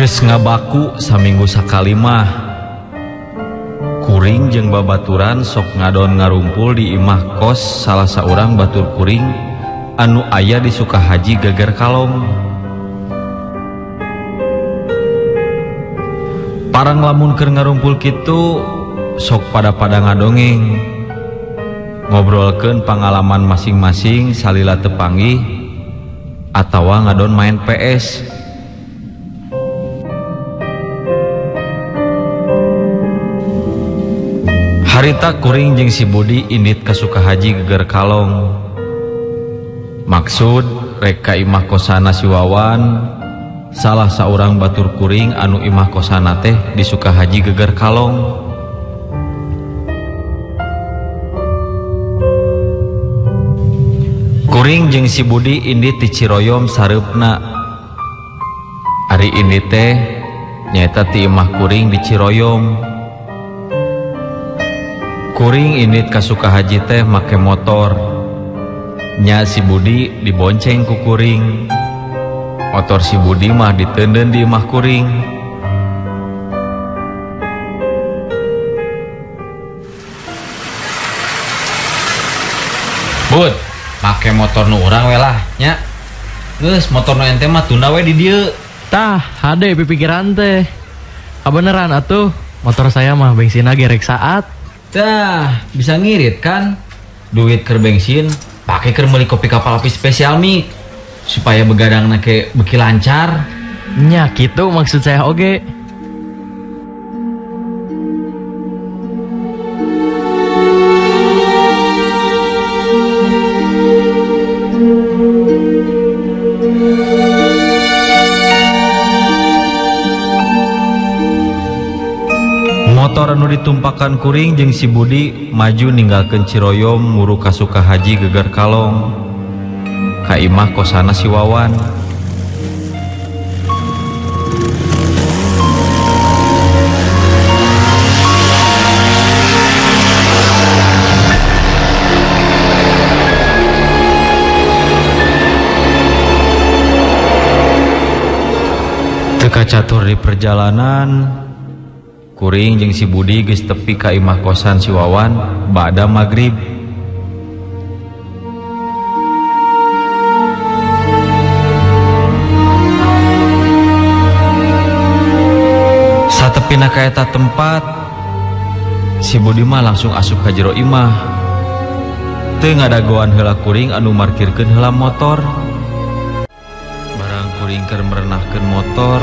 Geus ngabaku saminggu sakali mah. Kuring jeung babaturan sok ngadon ngarumpul di imah kos salah saurang batur kuring anu aya di Sukahaji Geger Kalong. Parang lamun keur ngarumpul kitu sok pada-pada ngadongeng, ngobrolkeun pangalaman masing-masing salila teu panggih atawa ngadon main PS. Harita kuring jeung si Budi indit ka Sukahaji Geger Kalong. Maksud rek ka imah kosana si Wawan, salah saurang batur kuring anu imah kosana teh di Sukahaji Geger Kalong. Kuring jeung si Budi indit ti Ciroyom sareupna. Ari indit teh nyaeta ti imah kuring di Ciroyom. Kuring indit ka Sukahaji teh make motor. Nya si Budi dibonceng ku kuring. Motor si Budi mah diteunden di imah kuring. Bud, make motor nu urang we lah nya. Geus motor nu ente mah tunda we di dieu. Tah, hade pipikiran teh. Kabeneran atuh, motor saya mah bensinna ge rek saat. Tah, bisa ngirit kan? Duit keur bensin pake keur meuli kopi Kapal Api spesial mi supaya begadangna ke beki lancar. Nya kitu maksud saya oge. Motor anu ditumpakan kuring jeung si Budi maju ninggalkeun Ciroyom muru ka Sukahaji Geger Kalong ka imah kosana si Wawan. Teu kacatur di perjalanan, kuring jeung si Budi geus tepi ka imah kosan si Wawan ba'da magrib. Satepina ka eta tempat, si Budi mah langsung asup ka jero imah. Teu ngadagoan heula kuring anu markirkeun heula motor. Barang kuring keur merenahkeun motor,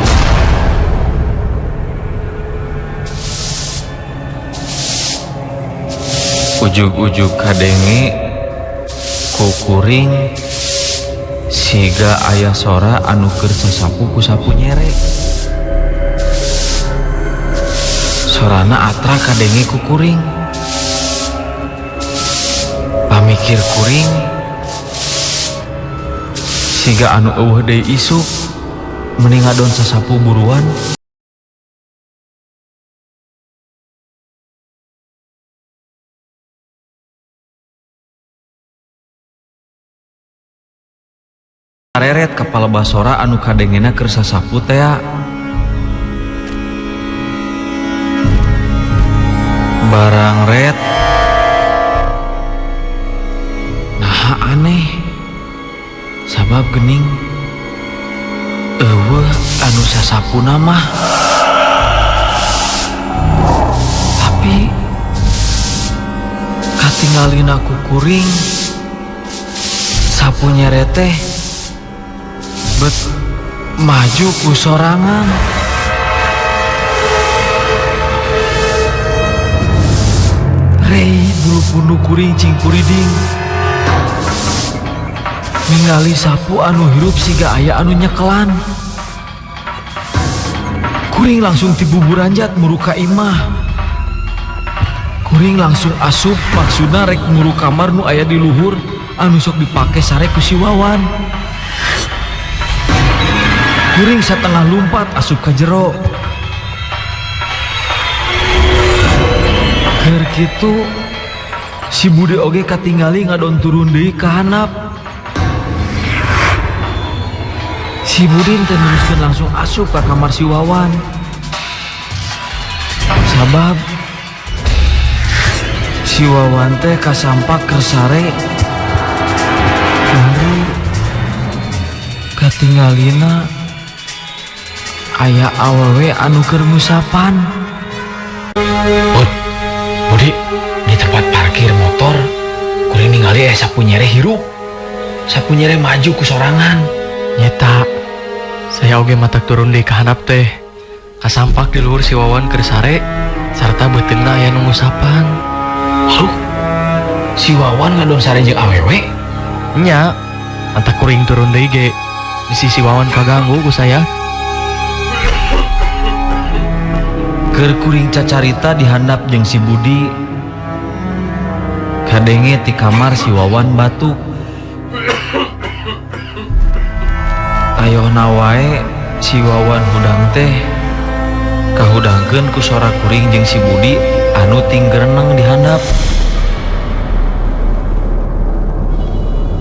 ujug-ujug kadenge ku kuring siga aya sora anu keur sasapu ku sapu nyere. Sorana atra kadenge ku kuring. Pamikir kuring siga anu eueuh deui isuk mending ngadon sasapu buruan. Reret kepala basora anu kadengena keur sasapu tea. Barang ret, nah aneh, sabab gening eueuh anu sasapuna mah. Tapi katingalina ku kuring sapu nyeret teh bet maju ku sorangan. Rei bulu pundu kuring cing kuriding ningali sapu anu hirup siga aya anu nyekelan. Kuring langsung tibuburanjat muru ka imah. Kuring langsung asup maksudna rek muru kamar nu aya di luhur anu sok dipake sare ku si Wawan. Kuring satengah lumpat asup ka jero. Keur kitu si Budi oge katingali ngadon turun deui ka handap. Si Budi teh neruskeun langsung asup ka kamar si Wawan. Sabab si Wawan teh kasampak keur sare. Baru katingalina aya awewe anu keur ngusapan. Bud, Budi, di tempat parkir motor kuring ningali sapu nyere hirup. Sapu nyere maju ku sorangan. Nyeta, saya oge matak turun di kahanap teh. Kasampak di luhur si Wawan keur sare sarta beuteungna aya nu ngusapan. Aduh, si Wawan ngadon sare jeung awewe? Nya, matak kuring turun deui ge. Bisi si Wawan kaganggu ku saya. Keur kuring cacarita dihandap jeung si Budi. Kadenge ti kamar si Wawan batuk. Ayeuna wae si Wawan hudang teh kahudangkeun ku sora kuring jeung si Budi anu tinggereneng dihandap.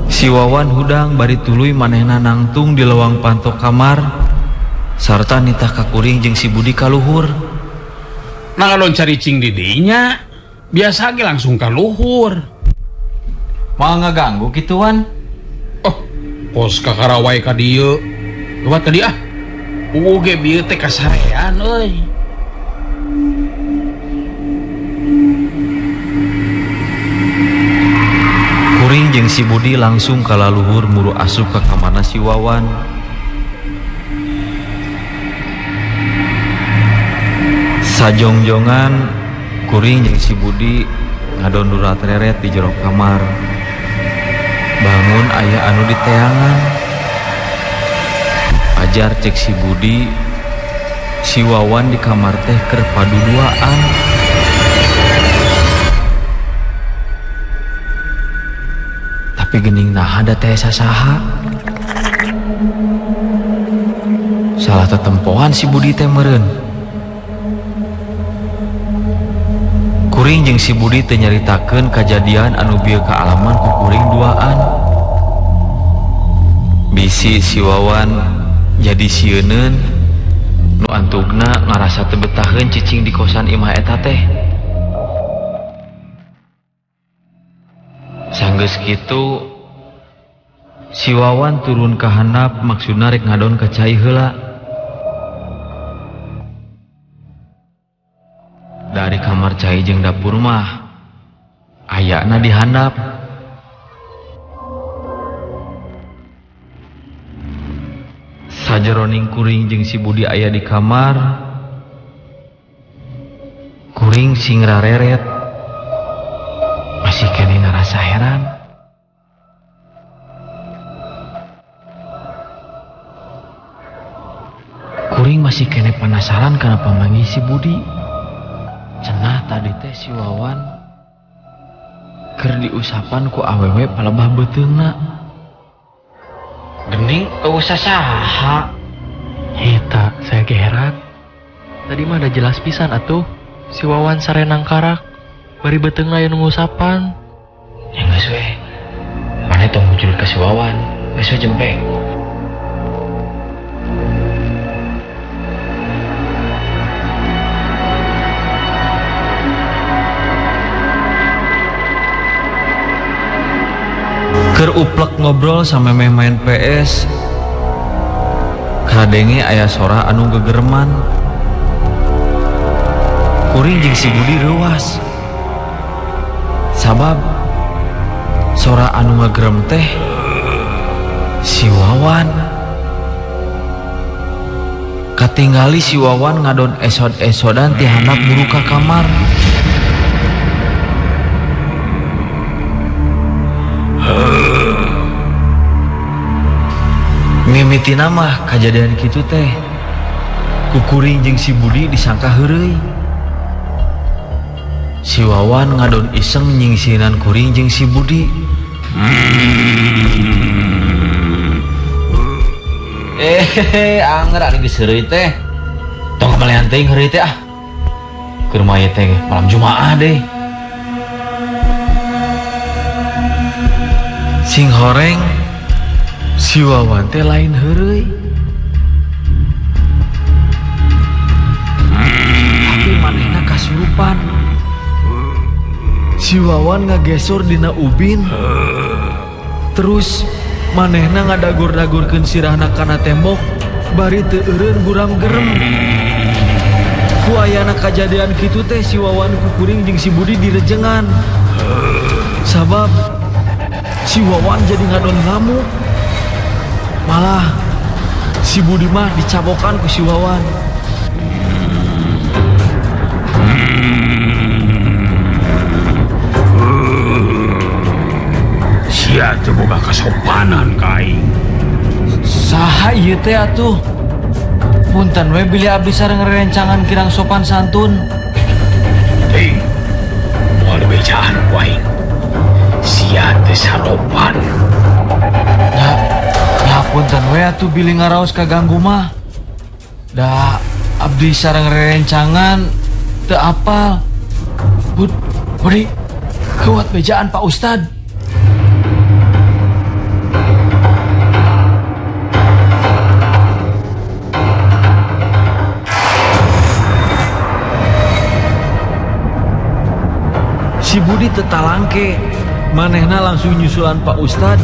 Si Wawan hudang bari tuluy manehna nangtung di lewang pantok kamar sarta nitah ka kuring jeung si Budi ka luhur. Nah ngadon caricing di dinya biasa ge langsung ka luhur. Moal ngaganggu kituan. Oh, kos ka Karawai ka dieu. Lewat tadi ah. Uge bieu teh kasarean euy. Kuring jeung si Budi langsung ka laluhur muru asup ka kamarna si Wawan. Sajongjongan kuring jeung si Budi ngadon durat reret di jero kamar. Bangun aya anu diteangan. Ajar cek si Budi, si Wawan di kamar teh keur paduduaan. Tapi geuning naha da teh sasaha. Salah tetempoan si Budi teh meureun. Kuring jeung si Budi teh nyaritakeun kajadian anu bieu kaalaman ku kuring duaan. Bisi si Wawan jadi sieuneun nu antugna ngarasa teu betaheun cicing di kosan imah eta teh. Sanggeus kitu si Wawan turun ka handap maksudna rek ngadon ka cai heula. Dari kamar cai jeung dapur mah ayana di handap. Sajeroning kuring jeung si Budi aya di kamar, kuring sing rareret masih keneh ngarasa heran. Kuring masih keneh penasaran kana pamanggih si Budi. Cenah tadi teh si Wawan keur diusapan ku awewe palebah beuteungna. Gening eueuh sasaha. Eta saya ge heran. Tadi mah ada jelas pisan atuh si Wawan sarenang karak bari beuteungna aya nu ngusapan. Ya geus we. Mane tong mujur ka si Wawan, geus we jempe. Keur uplek ngobrol samemeh main PS, kadenge aya sora anu gegerman. Kuring jeung si Budi reuas. Sabab sora anu ngagerem teh si Wawan. Katingali si Wawan ngadon esod-esodan ti handap buru ka kamar. Mimitina mah kajadian kitu teh ku kuring jeung si Budi disangka heureuy. Si Wawan ngadon iseng nyingsinan kuring jeung si Budi. Anger ari geus heureuy teh. Tong kamalehan teuing heureuy teh ah. Keur mah ieu teh malam Jumaah deh. Sing horeng si Wawan teh lain heureuy. Wawan ngagesor dina ubin. Terus manehna ngadagor-dagorkeun sirahna kana tembok bari teu eureun guram gerem. Ku ayana kajadian kitu teh si Wawan ku kuring jeung si Budi direjengan. Sabab si Wawan jadi ngadon ngamuk. Malah si Budi mah dicabokan ku si Wawan. Sia teu boga kasopanan ka aing. Saha ieu teh atuh? Punten we bilih abdi sareng rerencangan kirang sopan santun. Ting, moal dibejaan ku aing. Sia teu saropan. Nya punten we atuh bilih ngaraos kaganggu mah. Da abdi sareng rerencangan teu apal. Budi, kuat bejaan Pak Ustad. Si Budi tetalangke, manehna langsung nyusulan Pak Ustad,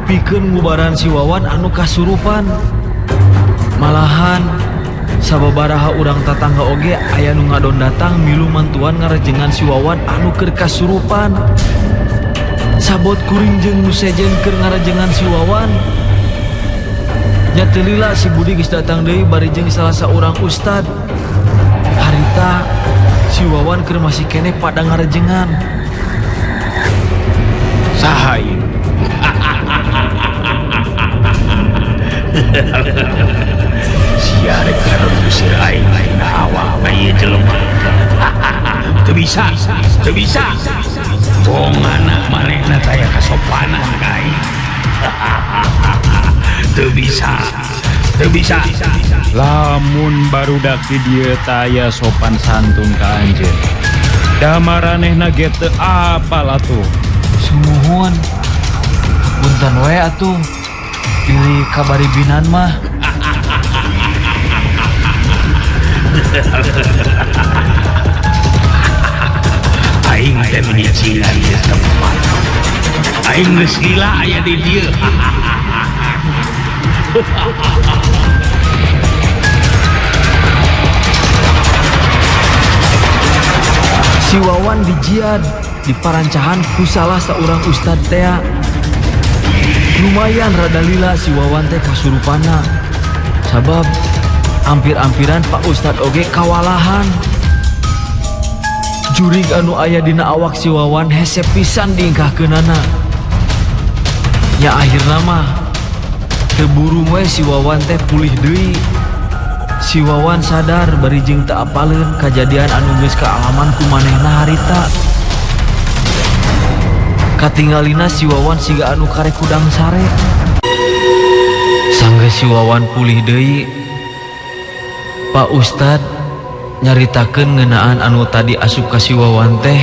pikeun ngubaran si Wawan anu kasurupan. Malahan sababaraha urang tatangga oge aya nu ngadon datang milu mantuan ngarejengan si Wawan anu keur kasurupan. Sabot kuring jeung nu sejen keur ngarejengan si Wawan. Nya teu lila si Budi geus datang deui bari jeung salah saurang ustad. Harita si Wawan keur masih keneh pada ngarejengan. Saha ieu? Sia rek ngusir aing dina awak ieu jelema. Teu bisa, teu bisa. Bongana manehna taya kasopanan ka aing. Teu bisa, teu bisa. Lamun barudak di dieu taya sopan santun ka anjeun. Da maranehna ge teu apal atuh. Sumuhun. Punten we atuh. Pilih kabaribinan mah. Aing teh menyicingan ieu tempat. Aing geus lila aya di dieu. Si Wawan dijiad di parancahan ku salah saurang ustad tea. Lumayan rada lila si Wawan teh kasurupana. Sabab ampir-ampiran Pak Ustad oge kawalahan. Jurig anu aya dina awak si Wawan hese pisan diingkahkeunana. Nya akhirna mah teu burung we si Wawan teh pulih deui. Si Wawan sadar bari jeung teu apaleun kajadian anu geus kaalaman ku manehna harita. Katingalina si Wawan siga anu karek kudang sare. Sanggeus si Wawan pulih deui, Pak Ustad nyaritakeun ngeunaan anu tadi asup ka si Wawan teh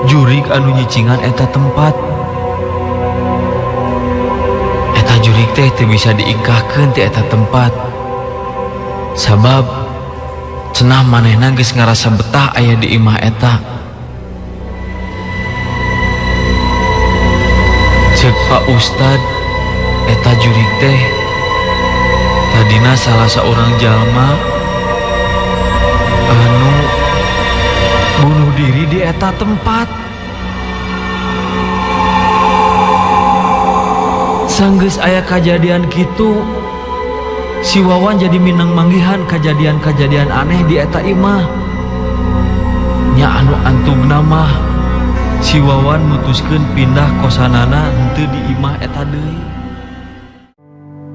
jurig anu nyicingan eta tempat. Eta jurig teh teu bisa diingkahkeun ti eta tempat. Sabab cenah manehna geus ngarasa betah aya di imah eta. Ceuk Pak Ustad, eta jurig teh tadina salah saurang jalma anu bunuh diri di eta tempat. Sanggeus aya kajadian kitu, si Wawan jadi minang manggihan kajadian-kajadian aneh di eta imah. Nya anu antugna mah si Wawan mutuskeun pindah kosanana henteu di imah eta deui.